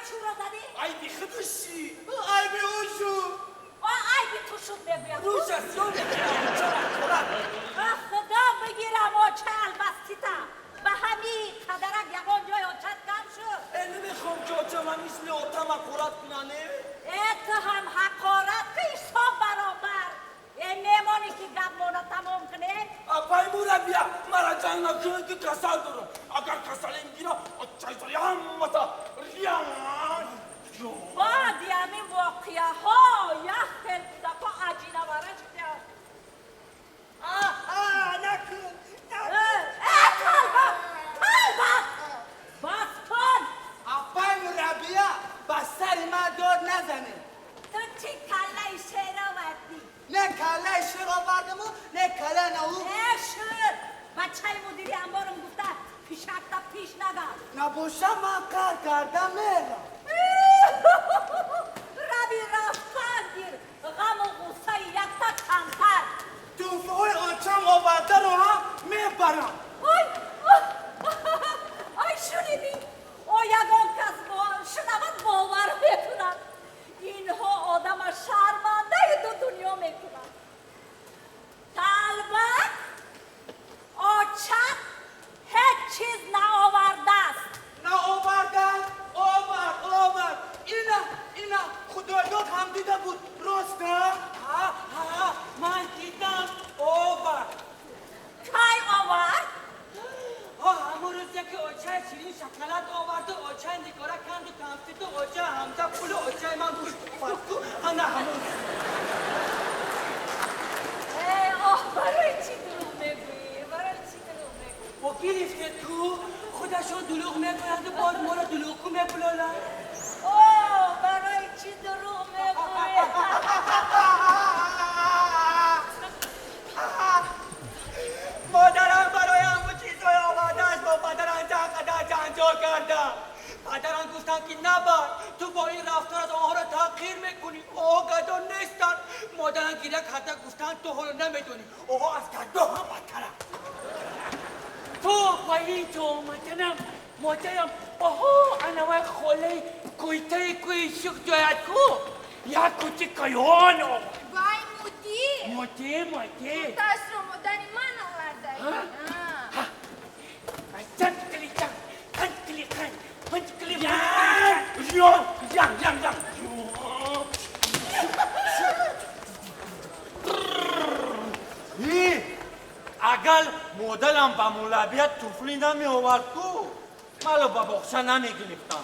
чуро задӣ? Айби худаши. Айби ӯ шуд. Айби ту шуд мегӯям. Рӯша сиёҳ мекунам, чора қурат. Худо бигирам, оча албастита. Ба ҳамин қадарак ягон ҷой очат кам шуд. Э, намехоҳам, ки очама мисли отама қурат куна, не? Э, ту ҳам ҳақорат ки ҳисоб баробар. Э, мемонӣ, ки гапмона тамом кунем? Апай мураббия, мара ҷанг накунед, ки касал дорам. Агар касалем гира, очайзори ҳаммата риан. Баъди ҳамин воқеаҳо як хел кӯдакҳо аҷинавара шуданд. Накун. Э, э, талба, талба, бас кун! Апай мураббия, ба сари ман дод назанед. Ту чӣ каллаи шер овардӣ? Не каллаи шер овардаму, не калла наву. Э, шуд! Бачаи мудири амборам гуфта, пишакта пиш нагард. Набоша, ман кар карда мерам. Рави, рафтан гир, ғаму ғуссаи якта камтар. Тӯҳфаҳои очам овардаро ҳам мебарам. Ой, ай, шунидӣ? О, ягон кас шунавад, бовар мекунад. Инҳо одама шармандаи ду дунё мекунанд. Талбак, очат ҳеҷ чиз наовардааст. Наоварда? Овард, овард. Ина, ина, Худойдод ҳам дида буд, роста? Ҳа, ҳа, ман дидам, овард. Кай овард? Ҳо, ҳамон рӯзе, ки очаи Ширин шоколад оварду, очаи Нигора канду конфету, очаи Ҳамза пулу, очаи ман гӯшт овард, ана ҳамон. Э, оҳ, барои чӣ дурӯғ мегӯӣ? Барои чӣ дурӯғ мегӯӣ? Бо гирифтед ку, худашон дурӯғ мегӯянду, боз моро дурӯғгӯ мебулоланд. О, барои чӣ дурӯғ мегӯӣ? Модарам барои ҳамун чизҳои овардааш бо падарам чанд қадар ҷанҷол кардам. Падарам гуфтанд, ки набар, ту бо ин рафторат онҳоро таҳқир мекунӣ, оҳо гадо нестанд. Модарам гиря карда гуфтанд: ту ҳоло намедонӣ, оҳо аз гадо ҳам бадтаранд. То ба ин ҷо омаданам, модарам оҳо анавай холаи кӯйтаи кӯи шук ҷояд ку, як кути каён овард. Вай, мудир! Модир, модир. Ташро модари ман овардаӣ. Ҳа? Чан кили чан, қан кили қан, панҷ кили. Ян, ян, ян, ян. И агар модарам ба мураббия туфлӣ намеовард ку, маро ба боғча намегирифтам.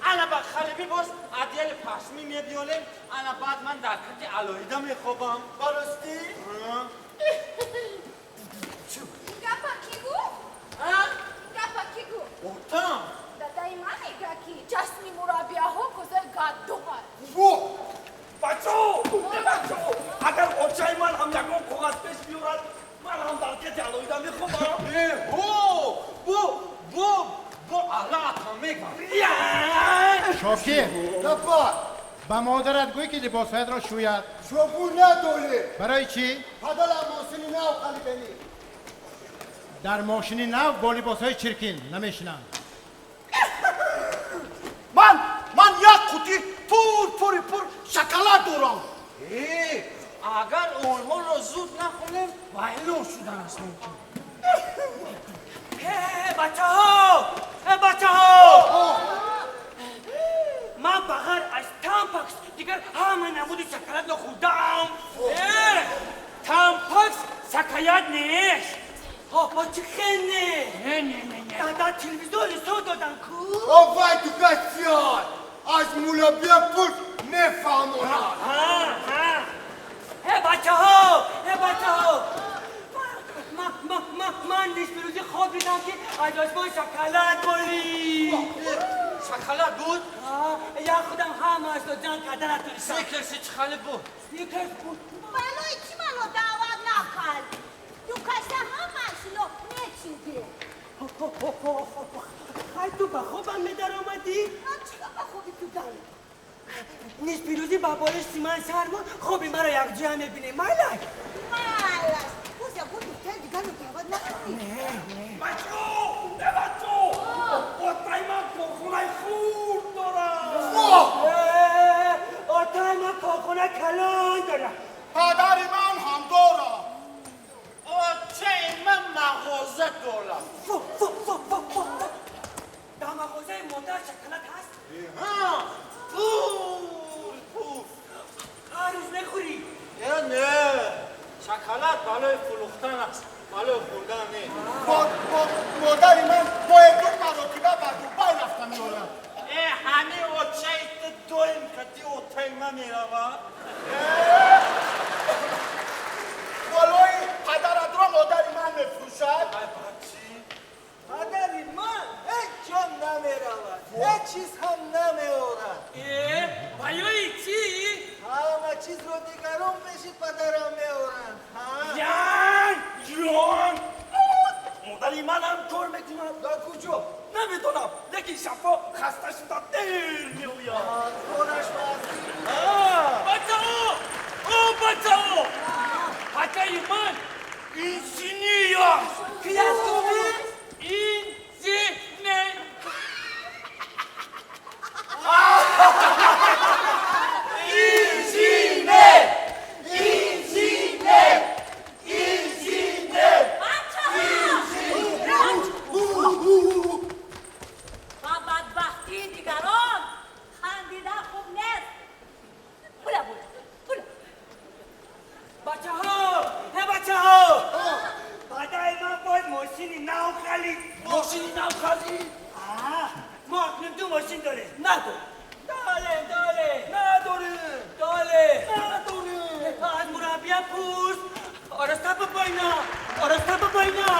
Ана ба халибӣ боз одеяли пашмӣ мебиёрем, ана баъд ман дар кати алоҳида мехобам. Баростӣ? Гапа кӣ гуфт? Гапа кӣ гуфт? Отам. Дадаи ман мега, ки ҷасми мураббияҳо козаи гаддуғад. Во! Бачо, бачо, агар очаи ман ҳам ягон коғаз пеш биёрад, ман ҳам дар кати алоҳида мехобам. Э, ҳо, бо аллаатам мегам. Шокир! Лаббай. Ба модарат гӯй, ки либосҳоятро шӯяд. Шобун надорӣ. Барои чӣ? Падарам мошини нав харидани. Дар мошини нав бо либосҳои чиркин намешинанд. Ман як қути пур пури пур шоколад дорам. Э, агар онҳоро зуд нахонем, вайрон шуданаш мумкин. Э, бачаҳо, э, бачаҳо, ман ба ғайр аз Тампакс дигар ҳама намуди шоколадро хӯрдаам. Э, Тампакс шоколад нест. Ҳо, бо чӣ хел не? Не, не, не, не. Дар телевизор нишон додан ку. Овай, дукасиён аз мураббия пурс, мефаҳмонад. Э, бачаҳо, э, бачаҳо, ман нисфирӯзӣ хоб дидам, ки аз осмон шоколад борид. Шоколад буд? Я худам ҳамаашро ҷамъ карда натонистам. Сникерси чӣ хеле буд? Сникерс буд. Барои чӣ маро даъват накард? Ду каса ҳамашро мечиде. Хай, ту ба хобам медаромадӣ. Ман чика ба хоби ту дар? Нисфирӯзӣ ба болишти ман сармон, хоби маро якҷоя мебинем, майлаш? Майлаш. Боз ягон духтари дигарро даъват накунӣ. Бачо, $100. Фу, фу, фу, фу, фу, фу. Дар мағозаи модар шоколад ҳаст? Ҳа, пул, пул. Ҳар рӯз мехӯрӣ? Э, не. Шоколад барои фурӯхтан аст, барои хӯрдан не. Модари ман бояд ду маротиба ба Дубай рафта меояд. Э, ҳамин очаи ту доим кати отаи ман меравад? Болои падаратро модари ман мефурӯшад. Ай, бачи. Падари ман ҳеҷ ҷо намеравад, ҳеҷ чиз ҳам намеорад. Э, барои чӣ? Ҳама чизро дигарон пеши падарам меоранд. Ҳа? Ян, ҷон. Модари ман ҳам кор мекунад. Дар куҷо? Намедонам, лекин шабҳо хаста шуда дер меояд. Кораш вазин. Бачаҳо! О, бачаҳо! Падари ман инженер аст. Ки аст гуфтӣ? Инженер. Инженер! Инженер! Инженер! Бачаҳо! Ба бадбахтии дигарон хандидан хуб нест. Була, була, була. Бачаҳо! Э, бачаҳо! Падари ман бояд мошини нав харид. Мошини нав харид? А, мо акнун ду мошин дорем. Надорем. Дорем, дорем. Надорем. Дорем. Надорем. Аз мураббия пурс. Ороста ба бойна. Ороста ба бойна.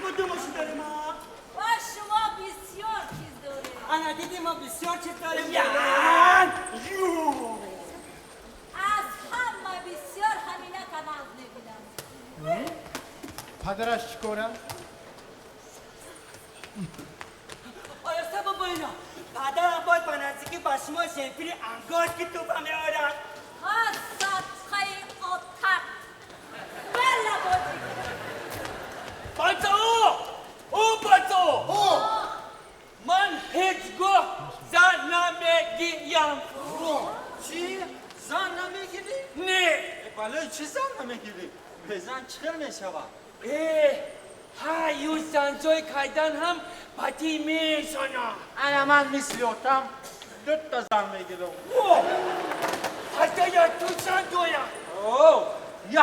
Мо ду мошин дорем, а? Ва шумо бисёр чиз доред. Ана диди, мо бисёр чиз дорем. Ян, ю. Аз ҳама бисёр ҳамина канал мебинам. Падараш чӣ кора? Ороста ба бойна. Падарам бояд ба наздикӣ ба шумо семпири ангошт ки тӯҳфа меорад. Ҳа, садқаи отак. Бела бозӣ кун. Бачаҳо! О, бачаҳо! Ман ҳеҷ гоҳ зан намегирам. Чӣ? Зан намегирӣ? Не. Э, барои чӣ зан намегирӣ? Бе зан чӣ хел мешавад? Э, ҳа, ю занҷой кардан ҳам бадӣ мешонад. Ана ман мисли отам дута зан мегирам. О, падаря ту зан дорад. О,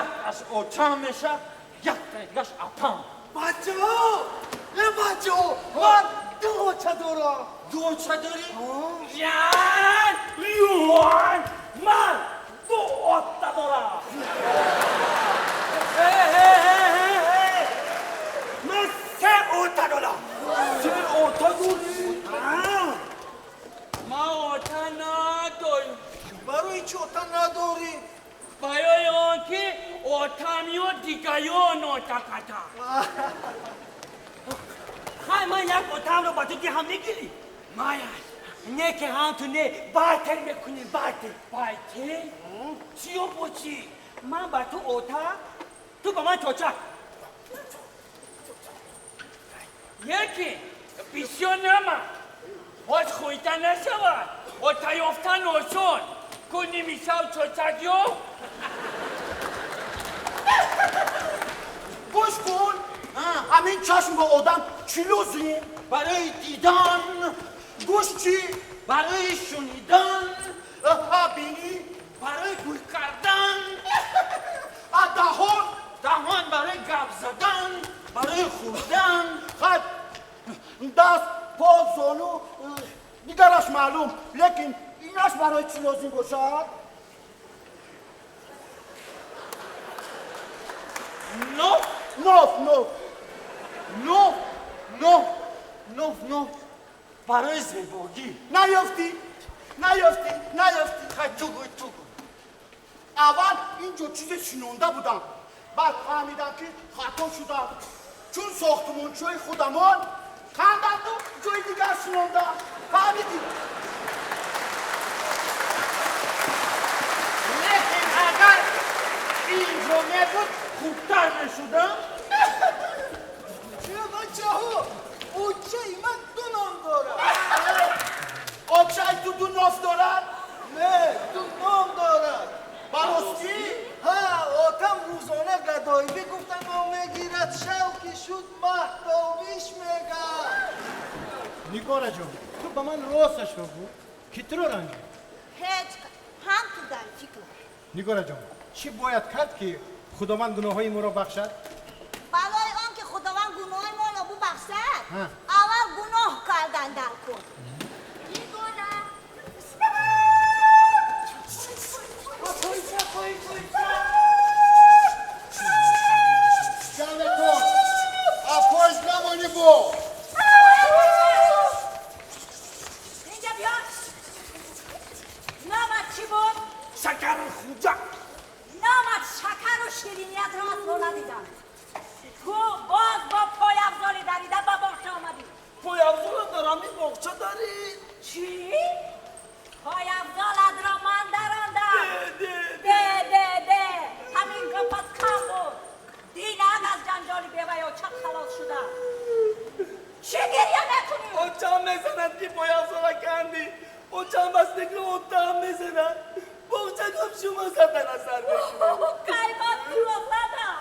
як аз очам меша, якта дигаш апам. Бачаҳо! Э, бачаҳо! Ман ду оча дорам. Ду оча дорӣ? Ян! Юан, ман ду отта дорам. Э, э, э, э, э. Ман се ота дорам. Се ота дорӣ? А, ман ота надорам. Барои чӣ ота надорӣ? Барои он ки отамё дигарон ота карданд. Хай, ман як отамро ба ту диҳам, мегирӣ? Маяш. Не ки ҳам ту не, бартер мекунем, бартер. Бартер? Чиё бо чӣ? Ман ба ту ота, ту ба ман чочак. Яке бисёр нама. Боз хӯрда нашавад. Ота ёфтан осон. Ку нимишав чочак ёфт? Гӯш кун, ҳамин чашм ба одам чӣ лозим? Барои дидан. Гӯш чӣ? Барои шунидан. А бинӣ? Барои бӯй кардан. А даҳон? Даҳон барои гап задан, барои хӯрдан. Хай, даст, по, зону, дигараш маълум, лекин инаш барои чӣ лозим бошад? Ноф. Ноф, ноф. Ноф, ноф, ноф, ноф. Барои зебогӣ. Наёфтӣ, наёфтӣ, наёфтӣ. Хай, ту гӯй, ту гӯй. Аввал ин ҷо чизе шинонда будам, баъд фаҳмидам, ки хато шудам, чун сохтмончиҳои худамон канданду ҷои дигар шинондам. Фаҳмидӣ? Лекин агар ин ҷо мебуд, хубтар мешудам. Чӣ, бачаҳо? Очаи ман ду ном дорад. Очаи ту ду ноф дорад? Не, ду ном дорад. Ба ростӣ? Ҳа, отам рӯзона гадоӣ бигуфта ном мегирад. Фикрат шав ки шуд маҳтобиш мегӯ. Нигора ҷон, ту ба ман росташро гӯ, ки туро ранҷид? Ҳеҷ, ҳам ту дар фикр. Нигора ҷон, чӣ бояд кард, ки Худованд гуноҳҳои моро бахшад? Барои он ки Худованд гуноҳи моро бубахшад, аввал гуноҳ кардан дар кор. Нигора. Ҷамъ апош намонӣ бо. Инҷа биё. Номат чӣ буд? Шакар Хуҷа. Номат шакару шириниятро асло надидам. Ту боз бо пойафзоли дарида ба боғча омадӣ. Пойафзола дар ҳамин боғча дарӣ. Чӣ? Пойафзолатро ман дарондам. Де, де, де. Ҳамин гапат кам буд. Динак аз ҷанҷоли беваёча халос шудам. Чӣ гирья мекунӣ? Очам мезанад, ки пойафзола кандӣ. Очам бас фикри отам мезанад. Боғча гап шумо задана сар мекунад. Кай ман туро задам?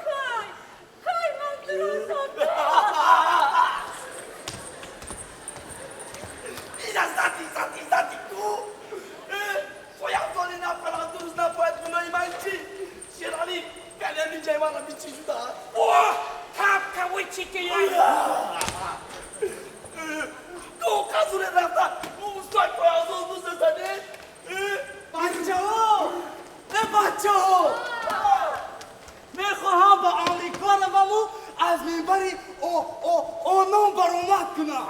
Кай? Кай ман туро задам? Ина задӣ, задӣ, задӣ ку. Пойафзоли нафарам дуруст напояд, гуноҳи ман чӣ? Шералӣ, калем инҷаи мана бичӣ шудааст? О, капка вычики. Ду қазуре рафта, устой пойафзол бузазанед? Бачаҳо, э бачаҳо, мехоҳам ба Амрико раваму аз минбари онон баромад кунам.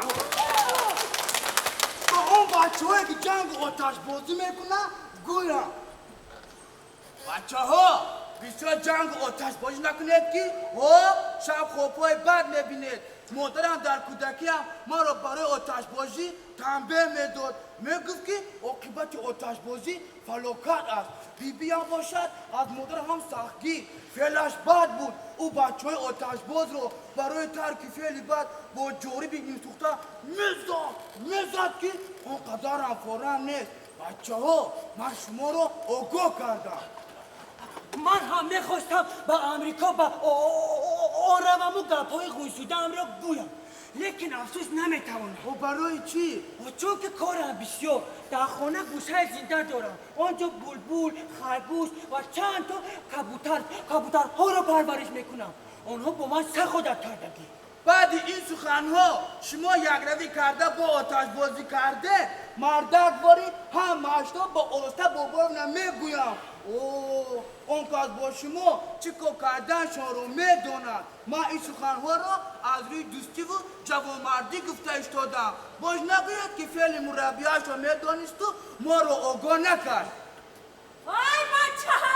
Ба он бачаҳое ки ҷангу оташбозӣ мекунанд гӯям: бачаҳо, бисёр ҷангу оташбозӣ накунед, ки ҳо шаб хобҳои бад мебинед. Модарам дар кӯдакиам маро барои оташбозӣ танбеҳ медод, мегуфт, ки оқибати оташбозӣ фалокат аст. Бибиям бошад, аз модарам ҳам сахтгир, феълаш бад буд. Ӯ бачаҳои оташбозро барои тарки феъли бад бо ҷориби нимсӯхта мезад, мезад, ки он қадарам форам нест. Бачаҳо, ман шуморо огоҳ кардам. Ман ҳам мехостам ба Амрико ба ораваму гапҳои ғунсудаамро гӯям, лекин афсӯс, наметавонам. О, барои чӣ? Чунки корам бисёр. Дар хона гӯшаи зинда дорам. Он ҷо булбул, харгӯш ва чанд то кабутар кабутарҳоро парвариш мекунам. Онҳо бо ман сахт одат кардагӣ. Баъди ин суханҳо шумо якравӣ карда бо оташбозӣ карде, мардак ворид ҳамаашро ба Оста Бобоевна мегӯям. О, он кас бо шумо чӣ кор карданшонро медонад. Ман ин суханҳоро аз рӯи дӯстиву ҷавонмардӣ гуфта истодам. Боз нагӯяд, ки феъли мураббияшро медонисту моро огоҳ накард. Ай бачаҳо!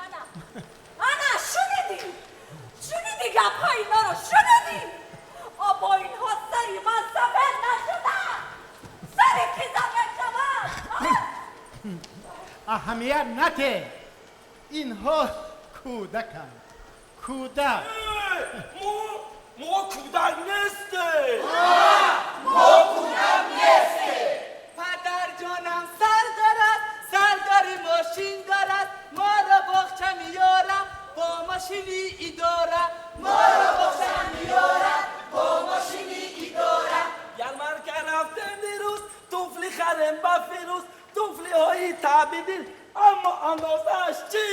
Ана, ана, шунидӣ? Шунидӣ гапҳои иноро, шунидӣ? О, бо инҳо сари ман сафед нашуда. Сари ки сафед шавад? Аҳамият нате, инҳо кӯдаканд, кӯдак. Мо кӯдак нестем. Мо кӯдак нестем. Падарҷонам сар дорад, сардари мошин дорад, моро боғча меёрад бо мошини идора, моро боғча меёрад бо мошини идора. Ярмарка рафтем дирӯз, туфли харем ба Фирӯз. Туфлиҳои табибил, аммо андозааш чӣ?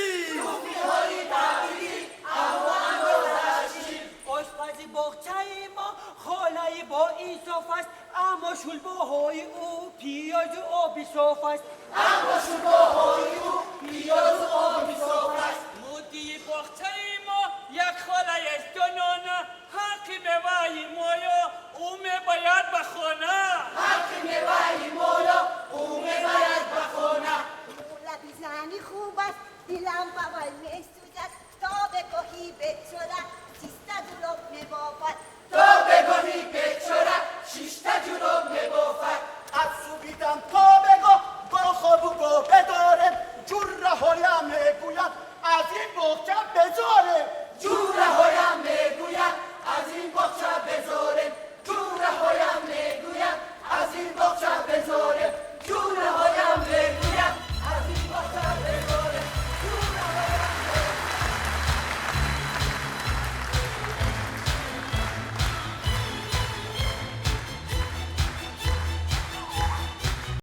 Туфлиҳои табибил, аммо андозааш чӣ? Ошпази боғчаи мо холаи боинсоф аст, аммо шулбоҳои ӯ пиёзу оби соф аст. Аммо шулбоҳои ӯ пиёзу оби соф аст. Мудири боғчаи мо як холаест донона, ҳаққи меваи моё ӯ мебояд ба хона. Ҳаққи меваи моё ӯ мебарад ба хона. Лабизани хуб аст, дилам ба вай месӯзад.